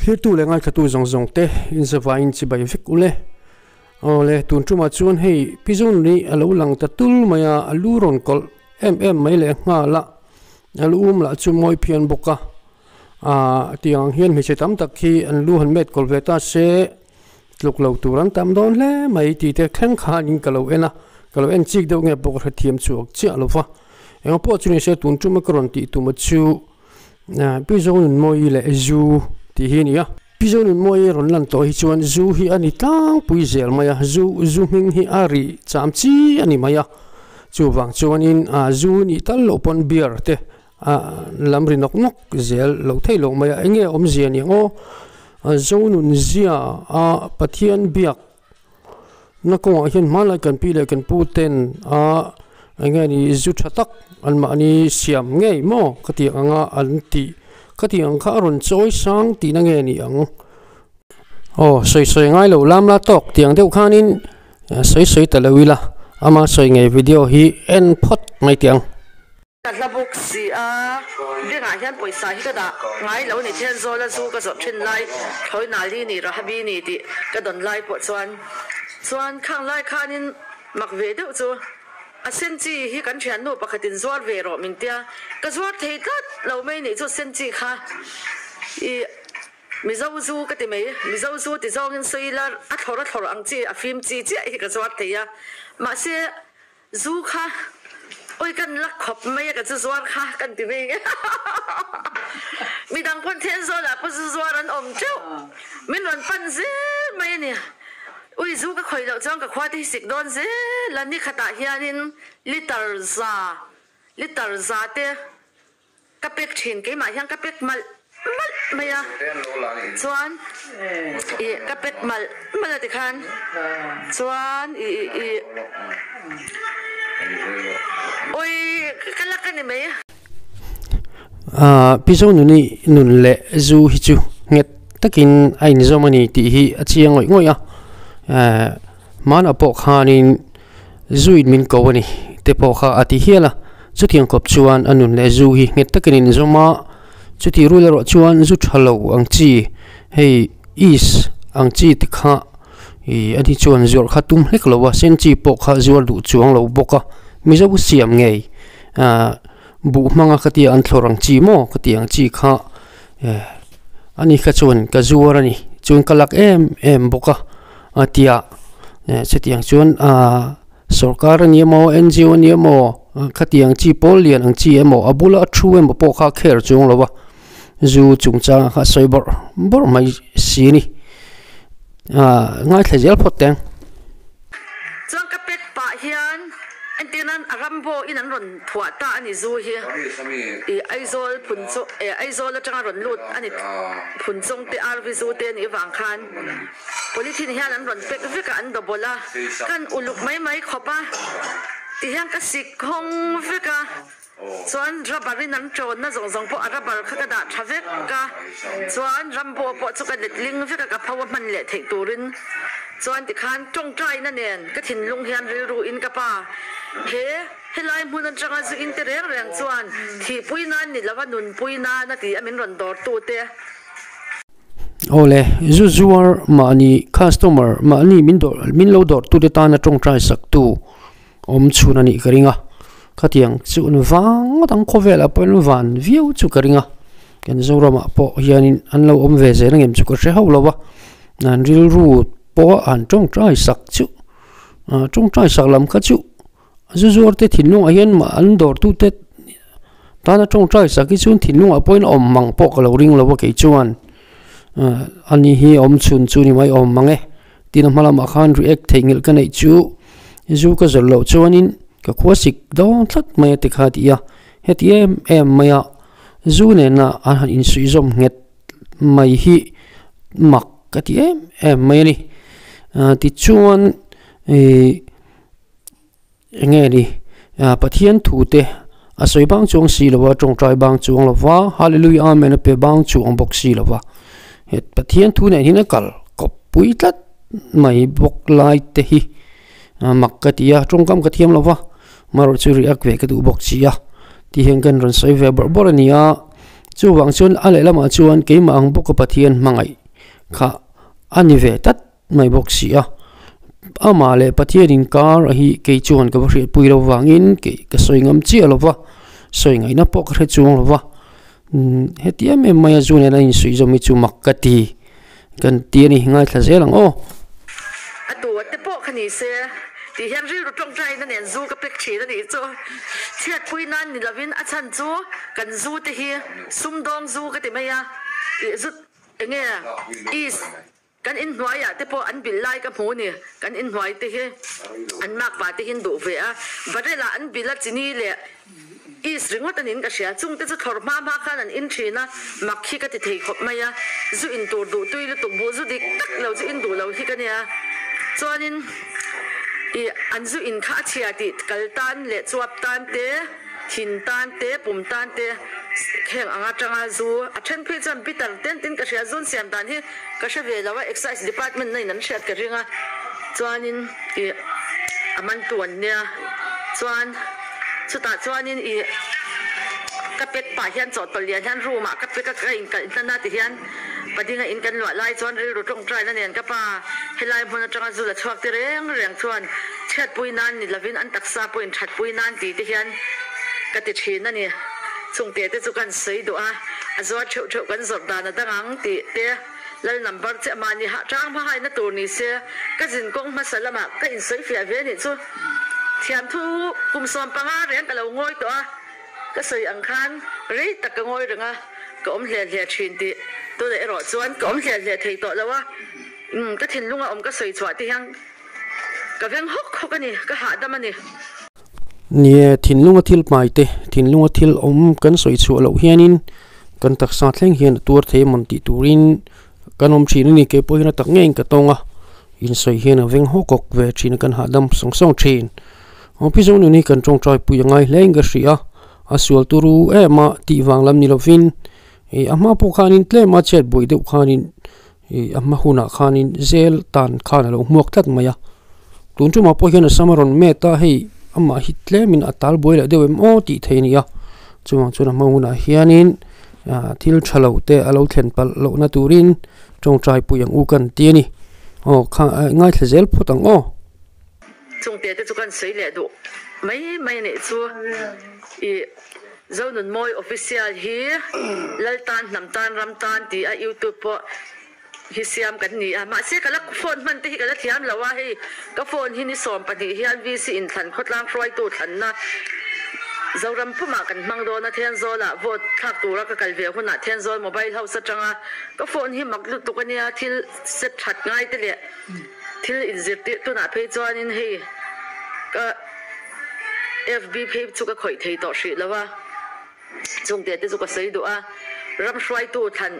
Thirtu leh ngaithatu zawng zawng te inzavaiin chibai vek ule. Aw le, tun tumah chuan hei Pi Zonuni a lo lang ta tul mai a, a lu rawn kawlh em em mai leh nghal a, a lu um lah chu mawi phian bawk a. Aaa tiang ang hian hmeichhe tam tak hi an lu han met kawlh ve ta se tluk lo tur an tam dawn hle mai tih te thleng khanin ka lo en a, ka lo en chik deuh nge pawh ka hrethiam chhuak chiah lo va. Engah pawh chu ni se tun tuma ka rawn tih tuma chu Pi Zonunmawii leh Zu tih hi a ni a. Pi Zonunmawii rawn lan tawh hi chuan Zu hi a ni tlangpui zel mai a, Zu Zu hming hi a ri cham chi a ni mai a. Chuvang chuanin Zu nih tal loh pawn beer te a lam ri nawk nawk zel lo thei lo mai a, enge awmzia ni ang aw? Zonunzia a Pathian biak na kawngah hian hmanlai kan pi leh kan pu ten a enge ni zu tha tak anmahni siam ngei maw ka tih ang anga an tih ka tih ang kha a rawn chawi sang tihna nge ni ang? Aw sawi sawi ngai lo lam la tawk tih ang deuh khanin sawi sawi ta lo ila ama sawi ngei video hi en phawt mai tih ang. Ka hla bawk si a, bengah hian pawisa hi ka dah ngai lo ni Thenzawl a zu ka zawrh thin lai thlawi Nali ni Rahabi ni tih ka dawn lai pawh chuan chuan khang lai khanin mak ve deuh chu a senchi hi kan thiannu pakhatin zuar ve rawh min tia ka zuar thei tlat lo mai nih chu senchi kha i Mizo zu ka ti mai Mizo zu ti zawngin sawi ila a thlawr a thlawr ang chi a fim chi chiah hi ka zuar thei a mahse Zu kha oi kan lak khawp mai a ka zu zuar kha kan ti mai nge midang pawn Thenzawl ah pawh zu zuar an awm teuh min rawn pan zel mai a ni ui zu ka khawih loh chuan ka khua te hi sik dawn zel a ni khatah hianin liter za liter za te Ka pek thin, keimah hian ka pek malh malh mai a, chuan ih ka pek malh malh a tikhan chuan ih ih awi ka lak a ni mai. Aaa Pi Zonuni nun leh zu hi chu nghet takin a inzawm a ni tih hi a chiang ngawih ngawih a, eh hmanah pawh khanin Zu in min ko a ni te pawh kha a ti hial a, chutiang kawp chuan a nun leh zu hi nghet takin in zawm a, chutih rul erawh chuan zu tha lo ang chi hei is ang chi te kha ih ani chuan zuarh kha tum hlek lo a, sen chi pawh kha zuar duh chuang lo bawk a, Mizo siam ngei ah buh hmanga ka tia an thlawr ang chi maw ka tih ang chi kha eh ani kha chuan ka zuar a ni chuan ka lak em em bawk a a tia eh chutiang chuan ah sorkar a ni emaw N G O a ni emaw khatiang chi pawl lian ang chi emaw a bula thu emaw pawh kha a kher chuang lo a zu chungchang kha a sawi bawrh bawrh mai si a ni ah ngaithla zel phawt teng. Chuan ka pek pah hian entir nan a Rambo in an rawn phuah ta a ni zu hi i Aizawl phun chu eh Aizawl atanga rawn lut a ni phun chawng te RV zu te a nih vang khan polythene hian an rawn pek vek a an double a kan uluk mai mai khawp a ti hian ka sik hawng vek a chuan rubber in an tawnna zawng zawng pawh a rubber kha ka dah tha vek a chuan Rambo pawh chu ka letling vek a ka pho a hman leh theih turin chuan tikhan tawngtaina nen ka thinlung hian rilru in ka pa he helai hmun atanga zu in te reng reng chuan thihpui nan ni lova nunpui nan a ti a min rawn dawr tu te. Awle, zu zuar mahni customer mahni min dawr min lo dawr tu te tana tawngtai sak tu awm chhun a nih ka ring a, khatiang chu an vang ngawt ang khawvelah pawh an van viau chu ka ring a, kan Zoramah pawh hianin an lo awm ve zel angem chu ka hre hauh lo a, an rilru pawh an tawngtai sak chu ah tawngtai sak lam kha chu zu zuar te thinlungah hian mah an dawrtute tana tawngtai sak hi chuan thinlungah pawhin a awm mang pawh ka lo ring lo a kei chuan ah ani hi awm chhun chu ni mai awm mang e. Tin a hma lamah khan react theihnghilh ka neih chu zu ka zawrh loh chuanin ka khua sik dawn tlat mai a ti kha a ti a, heti em em mai a zu nena an han insuihzawm nghet mai hi mak ka ti em em mai a ni. Tichuan ih eng nge ni Pathian thu te a sawi bang chuang si lo va tawngtai bang chuang lo va Hallelujah Amen a pe bang chuang bawk si lo va he Pathian thu nen hian a kal kawp pui tlat mai bawk lai te hi mak ka ti a tawngkam ka thiam lo va marawh chu react ve ka duh bawk si a ti hian kan rawn sawi ve bawrh bawrh a ni a. Chuvang chuan a lehlamah chuan keimah ang bawka Pathian hmangaih kha a ni ve tlat mai bawk si a. Amah leh Pathian inkar a hi kei chuan ka va hriatpui lo vangin kei ka sawi ngam chiah lo va, sawi ngaihna pawh ka hre chuang lo va. Heti em em maia zu nena insuih zawm hi chu mak ka ti kan ti a ni, ngaithla zel ang aw. A tu a te pawh kha ni se tih hian rilru tawngtaina nen zu ka pek thin a nih chu. Chhiatpui nan ni lovin a chhan chu kan zu te hi sumdawng zu ka ti mai a, ih zu enge is Kan inhnuaiah te pawh an bilh lai ka hmu ni. Kan inhnuai te hi an makpa te hi an duh ve a, barrel ah an bilh a, chini leh yeast ringawt a niin ka hria. Chung te chu thlawr hma hma khan an in thin a, mak hi ka ti thei khawp mai a. Zu in tur duh tui lutuk buh zu dik tak lo chu in duh lo hi ka nia. Chuanin ih an zu in kha a chhia tih kal tan leh chuap tan te, Thin tan te, pum tan te heng ang atanga zu a then phei chuan bitter ten tin ka hria, zun siam dan hi ka hre ve lo a, Excise department na in an hriat ka ring a, chuanin ih a man tu an nia, chuan chutah chuanin ih ka pek pah hian chawhtawlh lian hian room ah ka pek a, ka inkalh hnan a ti hian Padinga in kan luah lai chuan rilru tawngtaina nen ka pa helai hmun atanga zu la chhuak te reng reng chuan chhiatpui nan ni lovin an taksa pawhin thatpui nan ti te hian ka ti thin a ni. Chungte te chu kan sawi duh a, a zuar theuh theuh kan zawrh dan a dang ang tih te lal number che mahni hah tang hma haina tur ni se ka zin kawng hmasa lamah ka insawi fiah ve nih chu thiamthu kum 15 reng ka lo ngawi tawh a. Ka sawi ang khan rei tak ka ngawi reng a, ka awm hle hle thin tih tunah erawh chuan ka awm hle hle thei tawh lo a, umm ka thinlunga awm ka sawi chhuah te hian ka veng hawk hawk a ni, ka hahdam a ni. Nie, thinlunga thil hmai te, thinlunga thil awm kan sawi chhuah loh hianin kan taksa thleng hian a tuar thei emawn tih turin kan awm thin a ni. Keipawh hian a tak ngeiin ka tawng a, insawi hian a veng hawk hawk ve thin a, kan hahdam sawng sawng thin. Aw pi zawng nun hi kan tawngtai pui a ngai hle in ka hria a sual turu em a tih vang lam ni lovin ih a hma pawh khanin tlem a chet buai deuh khanin ih a hma hunah khanin zel tan khan a lo hmuak tlat mai a tun tumah pawh hian a sam a rawn met a hei amah hi tlemin a tal buai leh deuh em aw tih theih a ni a chuvang chuan a hma hunah hianin ah thil tha lo te a lo thlen palh lohna turin tawngtai pui ang u kan ti a ni aw kha ngaithla zel phawt ang aw. Chungte te chu kan sawi leh duh mai mai a nih chu. I Zonunmawi Official hi Lal tan hnam tan ram tan ti a YouTube pawh hi siam kan ni a. Mahse ka la phone hman te hi ka la thiam lo a, hei ka phone hi ni 12 hian VC inthlan khawtlang hruaitu thlanna Zoram pumah kan hmang dawn a, Thenzawl-ah vote thlak tura ka kal ve hunah Thenzawl mobile house atanga ka phone hi mak lutuk a nia, thil set that ngai te leh Thil inzirtir tunah phei chuanin hei ka FB phei chu ka khawih thei tawh hrih lo a, chungte te chu ka sawi duh a, ram hruaitu thlan,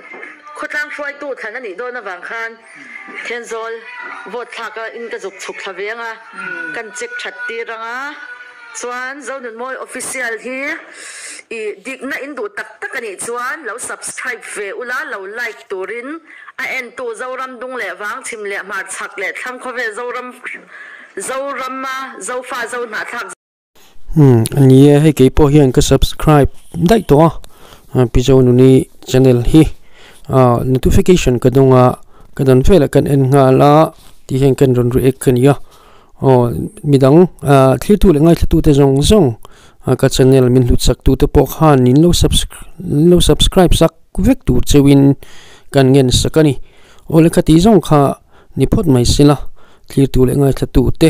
khawtlang hruaitu thlan a nih dawn avang khan Thenzawl vote thlak a in ka zuk chhuk thla ve ang a, kan check that tir ang a, chuan Zonunmawi official hi i dikna in duh tak tak a nih chuan lo subscribe ve ula, lo like turin. A entu Zoram dung leh vang chhim leh hmar chhak leh thlang khawvel Zoram Zorama Zofa Zo hnahthlak. Umm a ni e, hei kei pawh hian ka subscribe daih tawh a, Pi Zonuni channel hi ah notification ka dawng a, ka dan velah kan en nghal a tih hian kan rawn react a ni a, aw midang ah thlir tu leh ngaithla tu te zawng zawng ka channel min hlut sak tu te pawh khan in lo subscribe sak. Vek tur cheuhin kan ngen sak a ni. Awle kha tih zawng kha ni phawt mai sela, thlirtu leh ngaithla te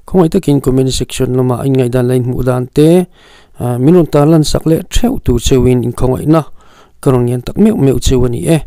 khawngaih takin comment section lamah in ngaihdan la inhmuh dan te min rawn tarlan sak leh theuh tur cheuhin inkhawngaihna ka rawn ngen tak meuh meuh cheu a ni e.